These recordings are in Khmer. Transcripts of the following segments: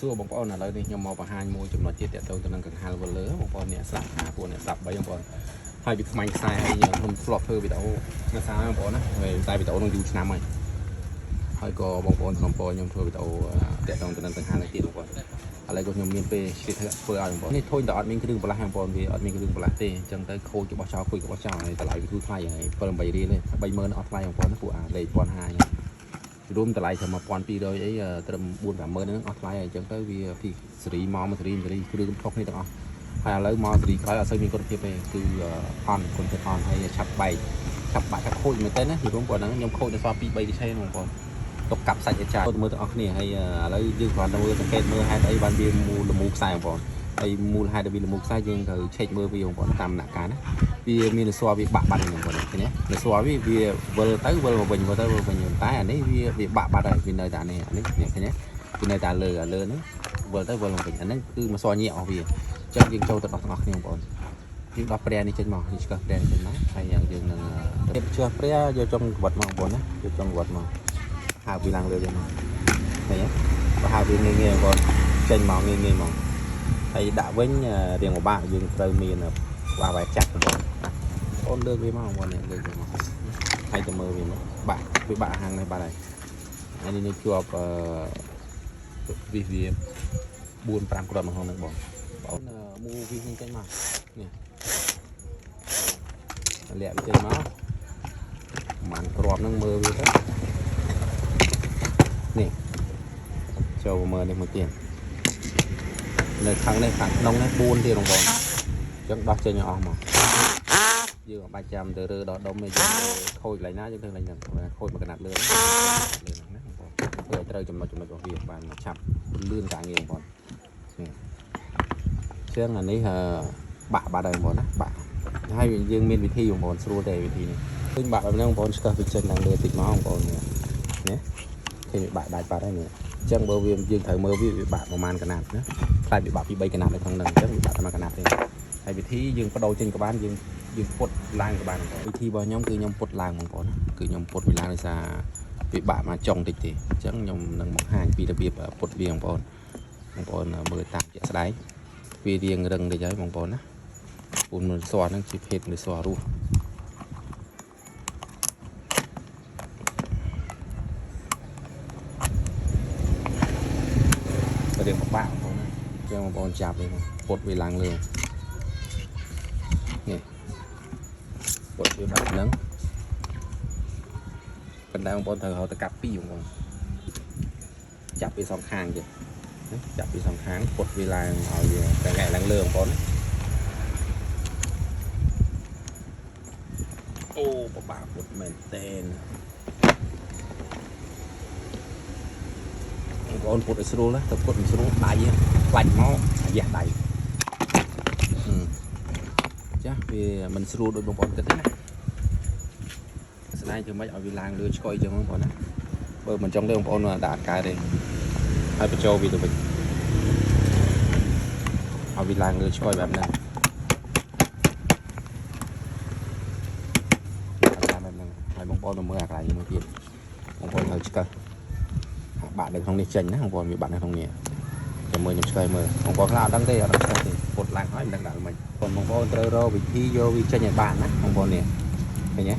សួរបងប្អូនឥឡូវនេះខ្ញុំមកបង្ហាញមួយចំណុចទៀតទាក់ទងទៅនឹងកង្ហាល់វិលលើបងប្អូនអ្នកស្លាប់អាពួកអ្នកស្លាប់3បងប្អូនហើយវាខ្មាញ់ខ្សែហើយខ្ញុំធ្លាប់ធ្វើវីដេអូនៅសារបងប្អូនណាហើយតែវីដេអូនោះយូរឆ្នាំហើយហើយក៏បងប្អូនសំពរខ្ញុំធ្វើវីដេអូទាក់ទងទៅនឹងកង្ហាល់នេះទៀតបងប្អូនឥឡូវក៏ខ្ញុំមានពេលឆ្លៀតធ្វើឲ្យបងប្អូននេះធុញតែអត់មានគ្រឿងបន្លាស់បងប្អូនវាអត់មានគ្រឿងបន្លាស់ទេអញ្ចឹងទៅខូចរបស់ចោលខូចរបស់ចោលហើយតម្លៃវាធូរថ្លៃហើយ7 8រៀលទេ30000អស់ថ្លៃបងប្អូនពួកអាលេខ1500ហ្នឹង រួមតម្លៃត្រឹម1200អីត្រឹម4 50000ហ្នឹងអស់ថ្លៃហើយអញ្ចឹងទៅវាពីសេរីមកមួយសេរីសេរីគ្រឿងខុសគ្នាទាំងអស់ហើយឥឡូវមកសេរីក្រោយអត់សូវមានគុណភាពទេគឺអន់គុណភាពអន់ហើយឆាប់បែកឆាប់បាក់ឆាប់ខូចមែនតើណាពីរួមគាត់ហ្នឹងខ្ញុំខូចនៅសល់2 3កឆេហ្នឹងបងប្អូនទុកកាប់សាច់ឲ្យចាយមើលទាំងអស់គ្នាហើយឥឡូវយើងគ្រាន់តែមើលសង្កេតមើលហេតុអីបានវាមូលមូខ្សែបងប្អូនហើយមូលហេតុដែលវាលមូខ្សែយើងត្រូវឆែកមើលវាបងប្អូនតាមដំណាក់កាលណាវាមានសួរវាបាក់បាត់ហ្នឹងបងប្អូនឃើញទេសួរវាវាវិលទៅវិលមកវិញវិលទៅវិលវិញតែអានេះវាវាបាក់បាត់ហើយវានៅតែនេះអានេះឃើញទេវានៅតែលើអាលើហ្នឹងវិលទៅវិលមកវិញអាហ្នឹងគឺមកសញាក់អស់វាអញ្ចឹងយើងចូលទៅដោះទាំងអស់គ្នាបងប្អូនយើងដោះព្រះនេះចេញមកយើងឆ្កឹះព្រះនេះចេញមកហើយយើងនឹងទៀតឆ្កឹះព្រះយកចុងក្បិតមកបងប្អូនណាយកចុងក្បិតមកហើបវាឡើងលើវិញមកឃើញទេបើហើបវាងាយងាយបងប្អូនចេញមកងាយងាយមកហើយដាក់វិញរៀងពិបាកយើងត្រូវមានក្បាលវ៉ែចាក់បងប្អូនអូនលើកវាមកបងប្អូននេះលើកវាមកហើយទៅមើលវាមកបាក់វាបាក់ហាងនេះបាត់ហើយអានេះនេះជាប់អឺវិសវា4 5គ្រាប់នៅក្នុងហ្នឹងបងបងមូវិសនេះចេញមកនេះលាក់វាចេញមកប្រហែលគ្រាប់ហ្នឹងមើលវាទៅនេះចូលមើលនេះមួយទៀតនៅខាងនេះខាងក្នុងនេះ4ទៀតបងប្អូនអញ្ចឹងដោះចេញឲ្យអស់មកយើងអត់បាច់ចាំទៅរើដល់ដុំទេយើងខូចកន្លែងណាយើងធ្វើកន្លែងហ្នឹងខូចមកកណាត់លើលើហ្នឹងណាបងប្អូនធ្វើឲ្យត្រូវចំណុចចំណុចរបស់វាបានឆាប់លឿនការងារបងប្អូននេះអញ្ចឹងអានេះបាក់បាត់ហើយបងប្អូនណាបាក់ហើយយើងមានវិធីបងប្អូនស្រួលទេវិធីនេះឃើញបាក់បែបហ្នឹងបងប្អូនឆ្កឹះវាចេញឡើងលើតិចមកបងប្អូននេះនេះឃើញវាបាក់ដាច់បាត់ហើយនេះអញ្ចឹងបើវាយើងត្រូវមើលវាវាបាក់ប្រហែលកណាត់ណាខ្លាចវាបាក់ពី3កណាត់នៅក្នុងហ្នឹងអញ្ចឹងវាបាក់តែមួយកណាត់ទេហើយវិធីយើងបដូរចេញក៏បានយើងយើងពុតឡើងក៏បានបងប្អូនវិធីរបស់ខ្ញុំគឺខ្ញុំពុតឡើងបងប្អូនគឺខ្ញុំពុតវាឡើងដោយសារវាបាក់មកចុងតិចទេអញ្ចឹងខ្ញុំនឹងបង្ហាញពីរបៀបពុតវាបងប្អូនបងប្អូនមើលតាមជាក់ស្ដែងវារៀងរឹងតិចហើយបងប្អូនណាពូនមសហ្នឹងជាភេទមសរស់រៀងពិបាកបងប្អូនណាអញ្ចឹងបងប្អូនចាប់វាពុតវាឡើងលើនេះពុតវាបែបហ្នឹងប៉ុន្តែបងប្អូនត្រូវរកទៅកាប់ពីរបងប្អូនចាប់វាសងខាងទៀតចាប់វាសងខាងពុតវាឡើងឲ្យវាកង្កែឡើងលើបងប្អូនណាអូពិបាកពុតមែនតេនបងប្អូនពុតឲ្យស្រួលណាទៅពុតមិនស្រួលដៃខ្លាច់មកអាយ៉ាស់ដៃចាស់វាមិនស្រួលដូចបងប្អូនគិតទេណាស្ដាយធ្វើម៉េចឲ្យវាឡើងលើឆ្កុយចឹងបងប្អូនណាបើមិនចង់ទេបងប្អូនដាក់អត់កើតទេហើយបញ្ចូលវាទៅវិញឲ្យវាឡើងលើឆ្កុយបែបហ្នឹងឡើងបែបហ្នឹងហើយបងប្អូនទៅមើលអាកន្លែងនេះមួយទៀតបងប្អូនត្រូវឆ្កឹះបាក់នៅក្នុងនេះចេញណាបងប្អូនវាបាក់នៅក្នុងនេះចាំមើលខ្ញុំឆ្កឹះមើលបងប្អូនខ្លះអត់ដឹងទេអត់ដឹងឆ្កឹះទេពុតឡើងហើយមិនដឹងដាក់មិនបងប្អូនត្រូវរកវិធីយកវាចេញឲ្យបានណាបងប្អូននេះឃើញទេ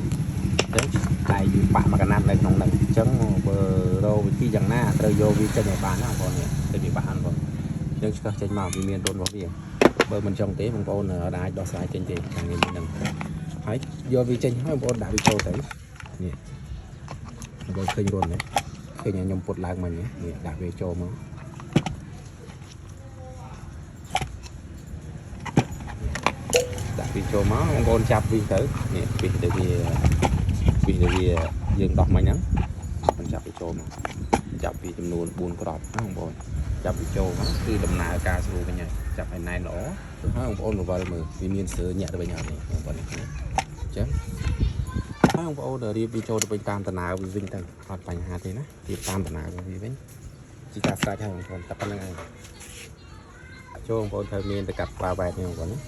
អញ្ចឹងតែវាបាក់មកកណាត់នៅក្នុងហ្នឹងអញ្ចឹងបើរកវិធីយ៉ាងណាត្រូវយកវាចេញឲ្យបានណាបងប្អូននេះទៅវាបាក់បងប្អូនអញ្ចឹងឆ្កឹះចេញមកវាមានរុនរបស់វាបើមិនចង់ទេបងប្អូនអាចដោះស្រាយចេញទេខាងនេះហ្នឹងហើយយកវាចេញហើយបងប្អូនដាក់វាចូលទៅនេះបងប្អូនឃើញរុនទេឃើញខ្ញុំពុតឡើងមិញនេះដាក់វាចូលមកដាក់វាចូលមកបងប្អូនចាប់វាទៅនេះវាទៅវាវាទៅវាយើងដោះមិញហ្នឹងបងចាប់វាចូលមកចាប់វាចំនួន4គ្រាប់ណាបងប្អូនចាប់វាចូលមកគឺដំណើរការស្រួលវិញហើយចាប់ឲ្យណែនល្អហើយបងប្អូនរវល់មើលវាមានស្រើញាក់ទៅវិញអត់នេះបងប្អូននេះអញ្ចឹងហើយបងប្អូនរៀបវាចូលទៅវិញតាមដំណើរវាវិញទៅអត់បញ្ហាទេណារៀបតាមដំណើរវាវិញជាការស្រេចហើយបងប្អូនតែប៉ុណ្្នឹងឯងចូលបងប្អូនត្រូវមានទៅកាប់ក្បាលវ៉ែតនេះបងប្អូនណា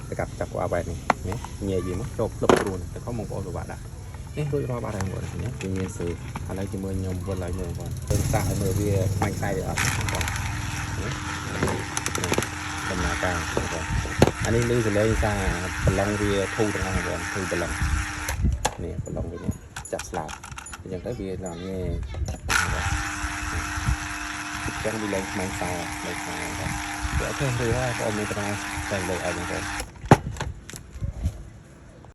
ទៅកាប់ចាប់ក្បាលវ៉ែតនេះណាញែកវាមកចូលផ្លឹបព្រួនតែខំបងប្អូនពិបាកដាក់នេះរួចរាល់បាត់ហើយបងប្អូននេះវាមានស្រើឥឡូវជាមួយខ្ញុំវិលឲ្យមើលបងប្អូនទៅសាកឲ្យមើលវាខ្មាញ់ខ្សែវាអត់បងប្អូន ការបងប្អូនអានេះលឺសលេងសាប្រឡងវាធូរទាំងអស់បងប្អូនធូរប្រឡងនេះប្រឡងវានេះចាប់ស្លាប់អញ្ចឹងទៅវាដល់ញ៉េអញ្ចឹងវាលែងខ្មាញ់ខ្សែលែងខ្មាញ់បងប្អូន OK រួចហើយបងប្អូនមានប៉ុណ្ណឹងតែលើឲ្យបងប្អូន។